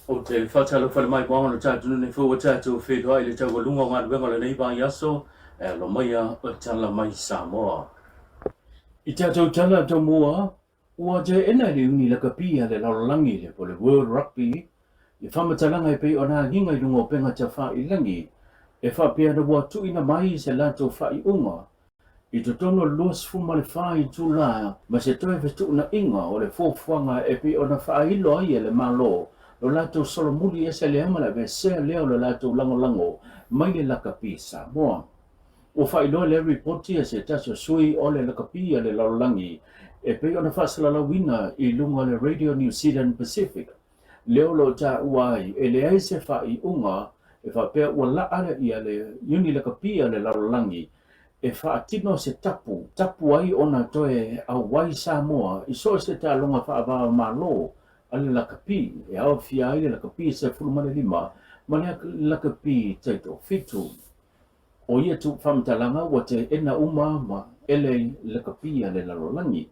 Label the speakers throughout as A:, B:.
A: Ou te faatalofa le maimoaga o le tatou nei fou o tatou feiloai i le taualuga o galuega o lenei vaiaso e alo maia o Tala Mai Samoa. I tatou tala tomua, ua teena e le Iuni Lakapi a le Lalolagi le po le World Rugby i faamatalaga e pei ona agiga i luga o upega tafailagi e faapea ana ua tuuina mai se latou faaiuga i totonu o le 24 itula ma se toe fetuunaiga o le fuafuaga e pei ona faailo ai e le Malo lo latou solomuli ese lea ma le aveesea lea o le latou lagolago mai le lakapi Samoa. Ua faailoa lea ripoti e se tasi o sui o le lakapi a le lalolagi e pei ona faasalalauina i luga o le Radio New Zealand Pacific lea o lo o taua ai e leai se faaiuga e faapea ua laa ia le Iuni Lakapi a le Lalolagi e faatino se tapu, tapu ai ona toe auai Samoa i so o se taaloga faava-o-Malo a le lakapi e aofia ai le lakapi 15 ma le lakapi taitoafitu. O ia faamatalaga ua teena uma ma ele lakapi a le lalolagi.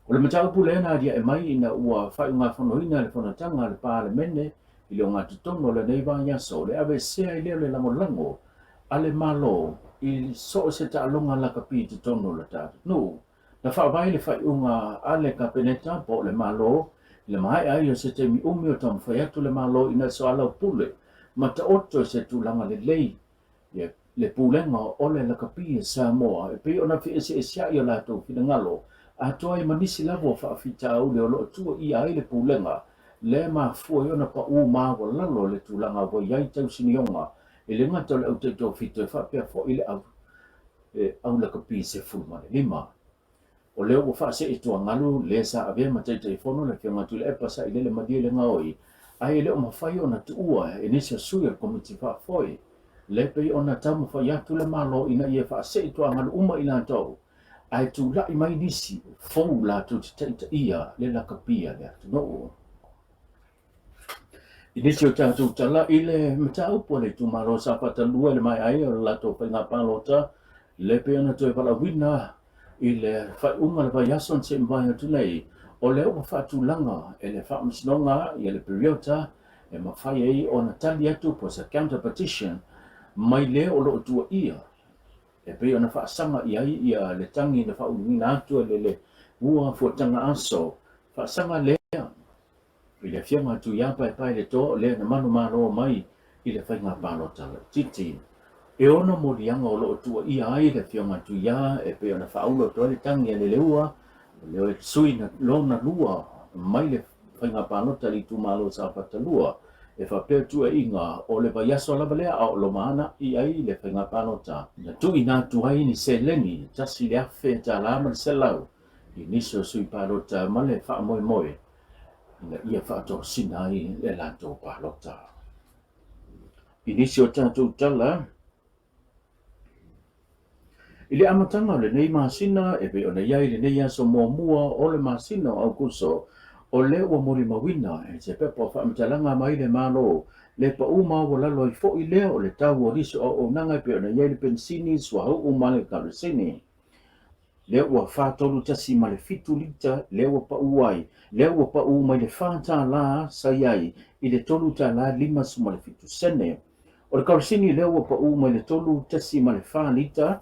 A: O le mataupu lea na aliae mai ina ua faaiugafonoina le fonotaga a le Palemene i le ogatotonu o lenei vaiaso, le aveesea ai lea o le lagolago a le Malo i so o se taaloga lakapi i totonu o le tatou nuu. Na faavae le faaiuga a le Kapeneta po o le Malo i le maea ai o se taimi umi o taumafai atu le Malo ina ia soalaupule ma taoto i se tulaga lelei le pulega o le lakapi e Samoa e pei ona feeseeseai o latou finagalo atoa ai ma nisi lava o faafitauli o lo o tuuaia ai le pulega lea e mafua ai ona paū maualalo le tulaga ua i ai tausinioga e le gata o le au taitoafitu e faapea foi le au au lakapi 15. O lea ua faasee tuagalu le sa avea ma Taitaifono le Afioga Tuilaepa Sailele Malielegaoi, ae e le o mafai ona tuua e nisi o sui o le Komiti Faafoe le pei ona taumafai atu le Malo ina ia faasee tuagalu uma i latou, ae tulai mai nisi fou latou te taitaia le lakapi a le atunuu. I nisi o tatou tala i le mataupu a le itumalo sa faatalua i le maea ai o le latou faiga palota, le pei ona toe valaauina i le faaiuga o le vaiaso na se'i mavae atu nei, o lea ua faatulaga e le Faamasinoga ia le piriota e mafai ai ona tali atu po o se counter petition mai le o lo o tuuaia e pei ona faasaga i ai ia le tagi na faauluina atu e le le ua fuataga aso faasaga lea I le Afioga a Tuiapaepaeletoa o lea na manumalo mai i le faiga palota laitiiti. E ono moliaga o lo o tuuaia ai le Afioga a Tuia e pei ona faaulu atu ai le tagi a Leleua, o le sui na lona lua mai le faiga palota i le itumalo o Safata 2, e faapea tuuaiga o le vaiaso lava lea a o lomana i ai le faiga palota. Na tuuina atu ai ni seleni $1,100 i nisi o sui palota ma le faamoemoe ina ia faatosina ai le latou palota. I nisi o tatou tala, i le amataga o lenei masina e pei ona i ai lenei aso muamua o le masina o Aokuso, o lea ua molimauina e se pepa o faamatalaga mai le Malo le paū maualalo ai foi lea o le tau o nisi o auaunaga e pei ona i ai le penisini, suauu ma le karosene. Lea ua 4.17 lita lea ua pau ai, lea ua pau mai le $4 sa i ai i le $3.57 sene. O le karosini lea ua pau mai le 3.4 lita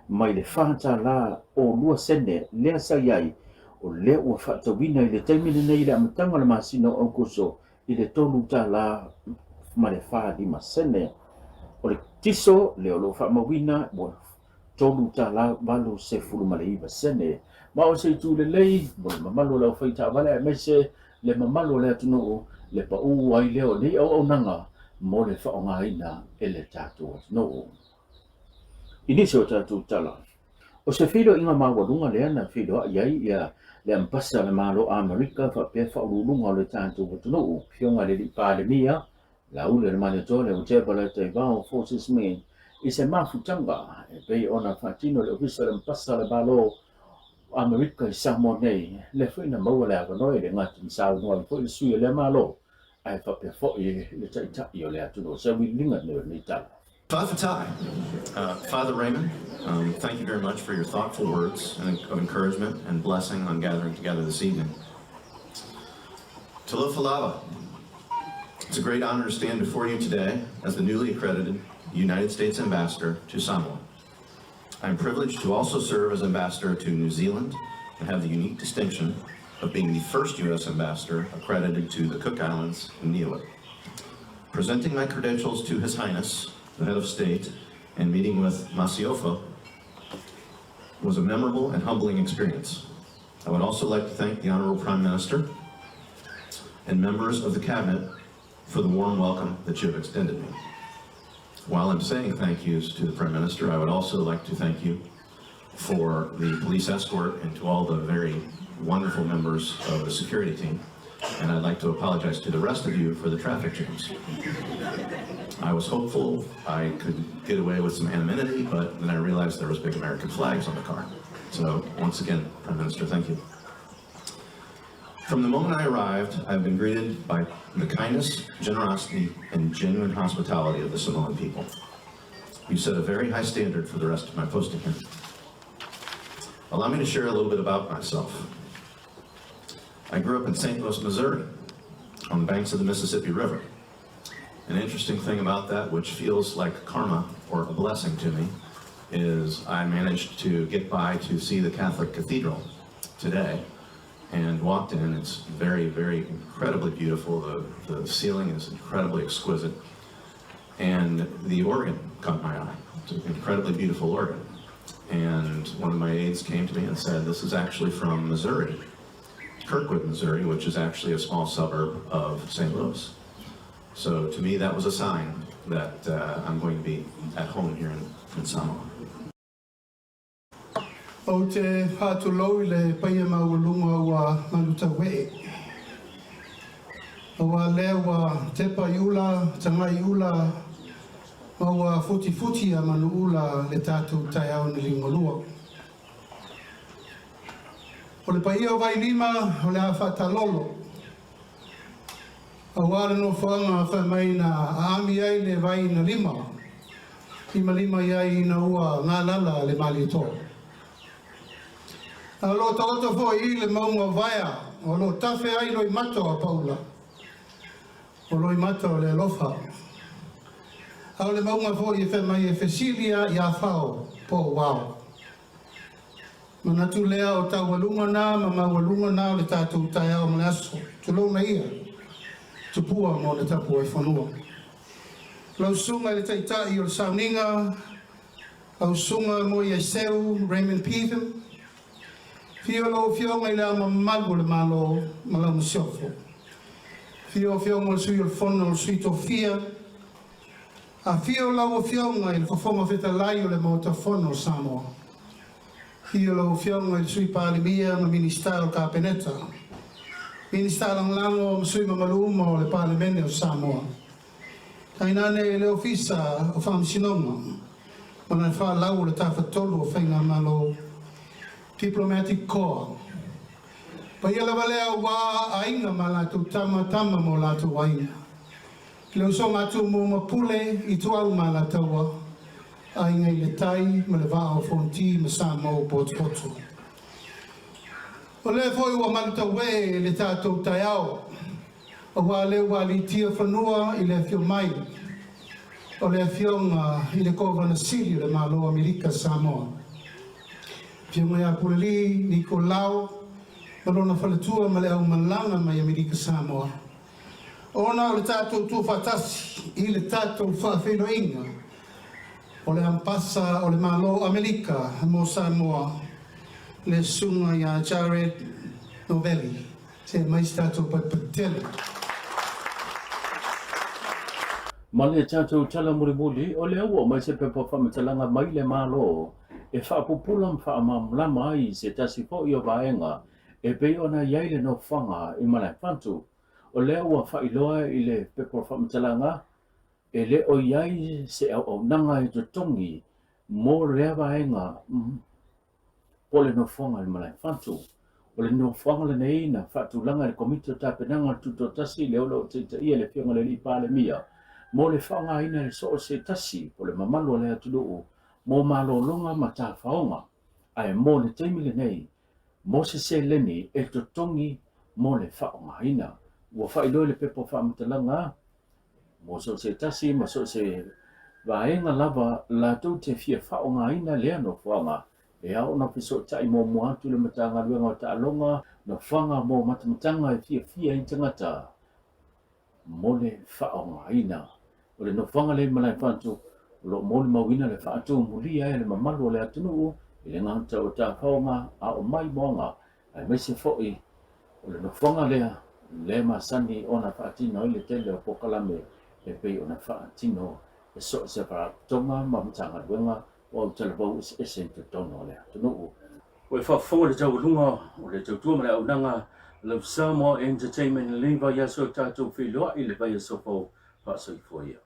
A: mai le $4.02 sene lea sa i ai, o lea ua faatauina i le taimi lenei i le amataga o le masina o Aokuso i le $3.45 sene. O le tiso lea o lo o faamauina ua $3.89. Ma o se itu lelei mo le mamalu o le aufai taavale aemaise le mamalu o le atunuu le paū ai lea o nei auaunaga mo le faaaogaina e le tatou atunuu. I nisi o tatou tala, o se feiloaiga maualuga lea na feiloai ai ia le Ambasa a le Malo Amerika faapea Faauluuluga o le tatou atunuu, Afioga i le Alii Palemia Lauli o le Malietoa le Uteva le Taivao Forces Me i se mafutaga e pei ona faatino e le Ofisa o le Ambasa a le Malo o Amerika i Samoa nei, lea foi na maua le avanoa e le gata na saunoa ai foi le sui o lea Malo ae faapea foi le Taitai o le atunuu. Se auiliiliga lenei o lenei tala.
B: Faafetai. Father Raymond, thank you very much for your thoughtful words of encouragement and blessing on gathering together this evening. Talofa lava. It's a great honor to stand before you today as the newly accredited United States Ambassador to Samoa. I am privileged to also serve as ambassador to New Zealand and have the unique distinction of being the first U.S. ambassador accredited to the Cook Islands and Niue. Presenting my credentials to His Highness, the head of state, and meeting with Masiofo was a memorable and humbling experience. I would also like to thank the Honorable Prime Minister and members of the Cabinet for the warm welcome that you have extended me. While I'm saying thank yous to the Prime Minister, I would also like to thank you for the police escort and to all the very wonderful members of the security team. And I'd like to apologize to the rest of you for the traffic jams. I was hopeful I could get away with some anonymity, but then I realized there was big American flags on the car. So once again, Prime Minister, thank you. From the moment I arrived, I've been greeted by the kindness, generosity, and genuine hospitality of the Samoan people. You set a very high standard for the rest of my posting here. Allow me to share a little bit about myself. I grew up in St. Louis, Missouri, on the banks of the Mississippi River. An interesting thing about that, which feels like karma or a blessing to me, is I managed to get by to see the Catholic Cathedral today and walked in. It's very, very incredibly beautiful. The ceiling is incredibly exquisite. And the organ caught my eye. It's an incredibly beautiful organ. And one of my aides came to me and said, this is actually from Missouri, Kirkwood, Missouri, which is actually a small suburb of St. Louis. So to me, that was a sign that I'm going to be at home here in Samoa.
C: Ou te faatulou i le paia maualuga ua malutauee. Aua lea ua tepa i ula, tagai i ula, ma ua futifuti a manuula le tatou taeao na liugalua. O le paia o Vailima o le a faatalolo, aua le nofoaga fai mai na aami ai le vai na lima, limalima i ai ina ua galala le Malietoa. A o lo o taoto foi i le mauga o Vaea, o lo o tafe ai loimata o Apaula, o loimata o le alofa. A o le mauga foi e fai mai e fesilia i Afao po o Ao. Manatu lea o taualuga na ma maualuga na o le tatou taeao ma le aso. Tulouna ia, Tupua ma ona tapuaifanua. Lau Susuga i le Taitai o le Sauniga, lau Susuga Moiaiseu Raymond Peetham, Afio lau Afioga i Le Ao Mamalu o le Malo ma lau Masiofo. Afio Afioga o le Sui o le Fono o le Sui Tofia, Afio lau Afioga i le Fofoga Fetalai o le Maota Fono o Samoa. Afio lau Afioga i le Sui Palemia ma Minisita o le Kapeneta, Minisita Lagolago ma sui mamalu uma o le Palemene o Samoa. Tainane le Ofisa o Faamasinoga ma lana faalau o le Tafatolu o Faigamalo, Diplomatic Corps. Paia lava lea aua aiga ma latou tama, tama ma o latou aiga. Le usoga a Tumua ma Pule, Ituau ma Alataua, Aiga i le Tai ma le Vaa o Fonoti ma Samoa ua potopoto. O lea foi ua malutauee le tatou taeao, aua lea ua aliitia fanua i le afio mai o le Afioga i le Kovana Sili o le Malo o Amerika Samoa, Afioga ia Pulelī Nikolao ma lona faletua ma le aumalaga mai Amerika Samoa. Ona o le tatou tuufaatasi i le tatou faafeiloaiga o le Ambasa o le Malo o Amelika mo Samoa, le Susuga ia Jared Novelli. Se aumai se tatou patupatu tele.
A: Ma le tatou tala mulimuli, o lea ua aumai se pepa faamatalaga mai le Malo e faapupula ma faamalamalama ai se tasi foi o vaega e pei ona i ai le nofoaga i Malaefantu. O lea ua faailoa i le pepa faamatalaga, e le o i ai se auaunaga e totogi mo lea vaega po o le nofoaga i le Malaefantu. O le nofoaga lenei na faatulaga e le Komiti o Tapenaga o le Tutoatasi lea o lo o taitaia e le Afioga i le Alii Palemia mo le faaaogaina e le soo se tasi po o le mamalu o le atunuu mo malologa ma tafaoga. Ae mo le taimi lenei, mo se seleni e totogi mo le faaaogaina. Ua faailoa i le pepa o faamatalaga. Mo so o se tasi ma so o se vaega lava latou te fia faaaogaina lea nofoaga, e ao ona fesootai muamua atu le Matagaluega o Taaloga, Nofoaga mo Matamataga e fiafia ai tagata mo le faaaogaina. O le nofoaga lea i Malaefantu o lo o molimauina le faatumulia e le mamalu o le atunuu i le gata o tafaoga a o maimoaga aemaise foi o le nofoaga lea le masani ona faatino ai le tele o polokalame e pei ona faatino e so o se Faalapotopotoga ma Matagaluega o autalavou eseese i totonu o le atunuu. Ua e faafofoga i le taualuga o le tautua ma le auaunaga Love Samoa Entertainment i lenei vaiaso tatou feiloai i le vaiaso fou. Faasoifua ia.